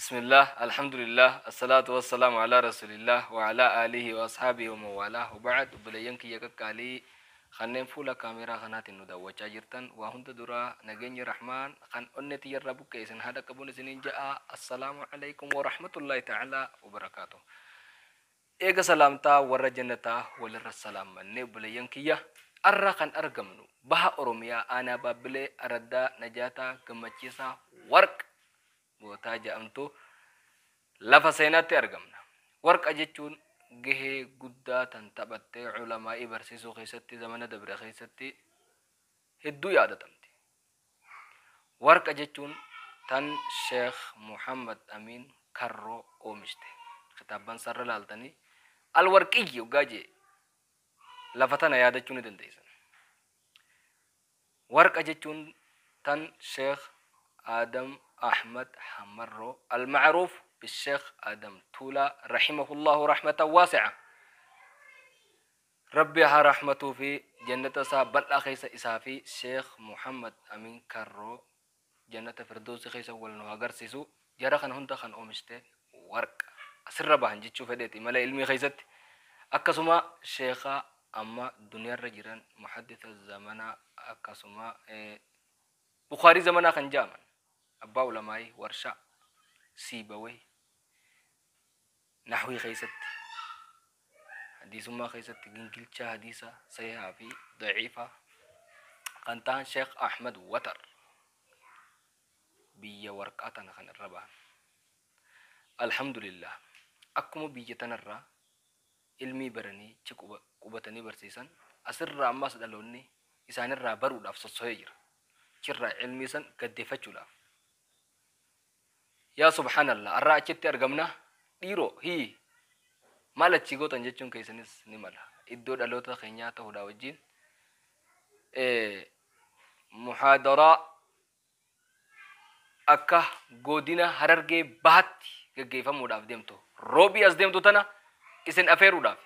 Bismillah, alhamdulillah, assalatu wassalamu ala rasulillah wa ala alihi wa ashaabihi wa mawaalah wa ba'd. Obboleeyyan kiyya qaqqaalii kanneen fuula kaameraa kanaatiin nu daawwachaa jirtan, waa hunda duraa nageenyi rahmaan kan onne tiyyarraa buqqee isin haadha qabuun isiniin ja'a. Assalaamu alaykum wa rahmatullahi ta'ala wa barakaatuh. Eega salaamtaa warra jannataa walirra salaammannee, obboleeyyan kiyya, arra kan argamnu baha Oromiyaa, aanaa Baabbilee, araddaa Najaataa Gammachiisaa Warqa gootaa jedhamtu lafa seenaatti argamna. Warqa jechuun gahee guddaa tan taphattee culamaa'ii barsiisuu keessatti zamana dabre keessatti hedduu yaadatamti. Warqa jechuun tan Sheekh Muhammad Amin Karroo oomishte. Kitaabban sarara laaltanii alwarqiyyi hoggaa jee lafa tana yaadachuu ni dandeessan. Warqa jechuun tan Sheekh Adam Ahmad Hamarroo al-Ma'ruuf bisheekh Adam Tuulaa rahimahullahu rahmatan waasi'a. Rabbi haa rahmatuu fi jannata isaa bal'aa keessa isaa fi Sheekh Muhammad Amin Karroo jannata Firdoosi keessa wal nu agarsiisu. Jara kana hunda kan oomishte warqa asirra bahan jechuu fedheeti malee ilmii keessatti. Akkasuma sheekha amma duniyaarra jiran, muhaddisa zamanaa, akkasuma Bukaarii zamanaa kan jaaman, abbaa ulamaayii warshaa Siibawee, nahwii keessatti, hadiisummaa keessatti gingilchaa hadiisa sahihaa fi daciifaa kan ta'an Sheekh Ahmad Watar biyya warqaa tana kan irra bahan. Alhamdulillah, akkuma biyya tanarraa ilmii baranii achi qubatanii barsiisan, asirraa ammas dhaloonni isaanirraa baruudhaaf sosso'ee jira. Achirraa ilmii san gaddeeffachuudhaaf. Yaa subhaanallah, arraa achitti argamna. Dhiiroo hii maal achii gootan jechuun keessanis ni mala. Iddoo dhaloota keenyaa ta'uudhaa wajjin muhaadaraa akka godina Harargee Bahatti gaggeeffamuudhaaf deemtu, roobii as deemtu tana isin afeeruudhaaf.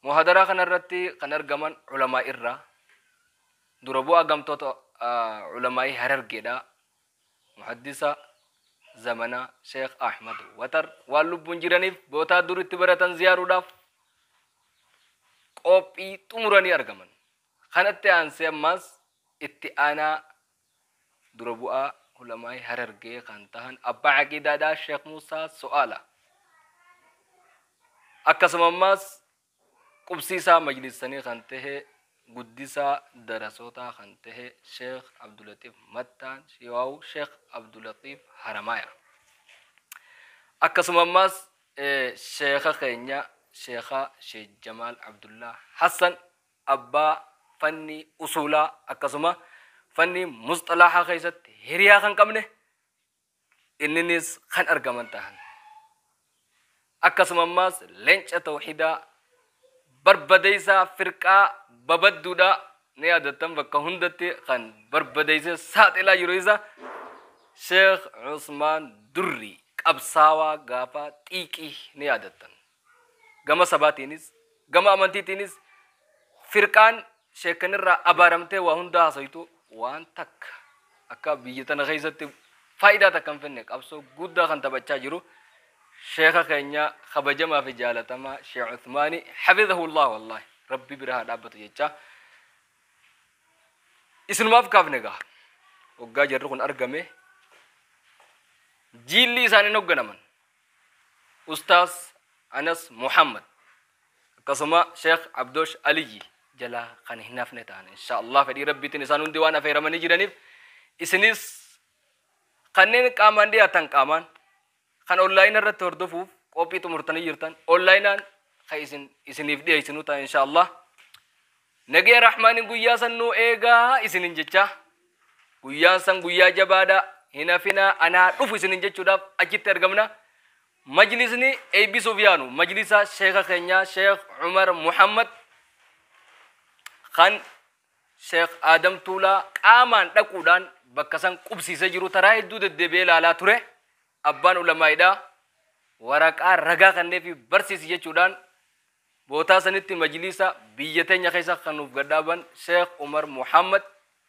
Muhaadaraa kanarratti kan argaman culamaa irraa dura bu'aa gamtoota culamaa'ii Harargeedha, muhaddisa zamanaa Sheekh Ahmad Watar, waan lubbuun jiraniif bootaa duritti baratan ziyaaruudhaaf qophii xumuranii argaman. Kanatti aansee ammaas itti aanaa dura bu'aa ulamaa'ii Harargee kan tahan abbaa aqiidaadhaa Sheekh Musaa So'aala. Akkasuma ammaas qubsiisaa majlisanii kan tahe, guddisaa darasootaa kan tahe Sheekh Abdulatiif Mattaan Shiwaawu Sheekh Abdulatiif Haramaaya. Akkasuma ammaas sheekha keenya, sheekha Sheekh Jamaal Abdullaa Hassan, abbaa fanni usuulaa akkasuma fanni musxalaahaa keessatti hiriyaa kan qabne, inninis kan argaman tahan. Akkasuma ammaas leenca tawxiidaa, barbadeessaa firqaa babadduudha, ni yaadattan, bakka hundatti kan barbadeessee saaxilaa jiru isa Sheekh Usmaan Durri, qabsaawaa gaafa xiiqii ni yaadattan. Gama sabaatiinis gama amantiitiinis firqaan sheekanirraa abaaramtee waa hunda haasoytu waan takka akka biyya tana keessatti faayidaa takka hin finne qabsoo guddaa kan taphachaa jiru sheeka keenya kabajamaa fi jaalatamaa Sheekh Uthmaani hafizahullah, wallahi rabbi bira haa dhaabbatu jecha isinumaaf kaafne. Gaa waggaa jarri kun argame, jiilli isaaniin hogganaman Ustaas Anas Muhammad akkasuma Sheekh Abdoosh Aliyyi jalaa kan hin hafne ta'an, insha Allah fedhii rabbiitiin isaan hundi waan afeeramanii jiraniif, isinis kanneen qaamaan dhiyaatan qaamaan, kan onlaayina irratti hordofuuf qophii xumurtanii jirtan onlaayinaan kan isin isiniif dhiyeessinu ta'a, insha Allah. Nagaya rahmaanin guyyaa san nuu eegaa isinin jecha, guyyaan san guyyaa jabaadha, hin hafinaa, anaa dhufu isinin jechuudhaaf achitti argamna. Majlisni eebbisuuf yaanu majlisa sheeka keenyaa Sheekh Umar Muhammad, kan Sheekh Adam Tuulaa qaamaan dhaquudhaan bakka san qubsiisee jiru, taraa hedduu deddeebi'ee ilaalaa ture. Abbaan ulamaa'idha waraqaa ragaa kanneefi barsiisi jechuudhaan bootaa sanitti majlisa biyya teenya keessa kan nuuf gadhaaban Sheekh Umar Muhammad.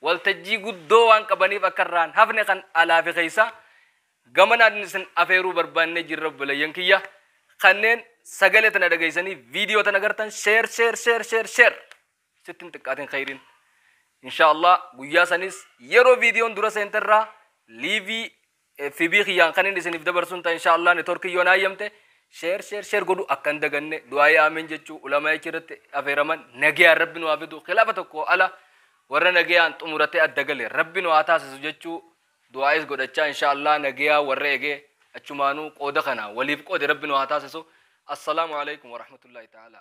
Waltajjii guddoo waan qabaniif akka irraan hafne kan alaa fi keessa gamanaan isin afeeruu barbaannee jirra. Obboleeyyan kiyya, kanneen sagalee tana dhageessanii viidiyoo tana gartan, share, share, share, share, share, sittin xiqqaatiin khayriin. Insha Allah guyyaa sanis yeroo viidiyoon dura seenterraa live FB kiyyaan kan inni isiniif dabarsuun ta'a, insha Allah, networkii yoo naayyamte. Share, share, share godhu akka hin daganne. Du'aayii aamin jechuu ulamaa irratti afeeraman nagayaan rabbi nu haa fidu, khilaafa tokko ala warra nagayaan xumuratee adda gale rabbi nu haa taasisu jechuu du'aayis godhachaa, insha Allah nagayaa warra eegee achumaanuu qooda kana waliif qoode rabbi nu haa taasisu. Assalaamu alaikum warahmatullahi ta'ala.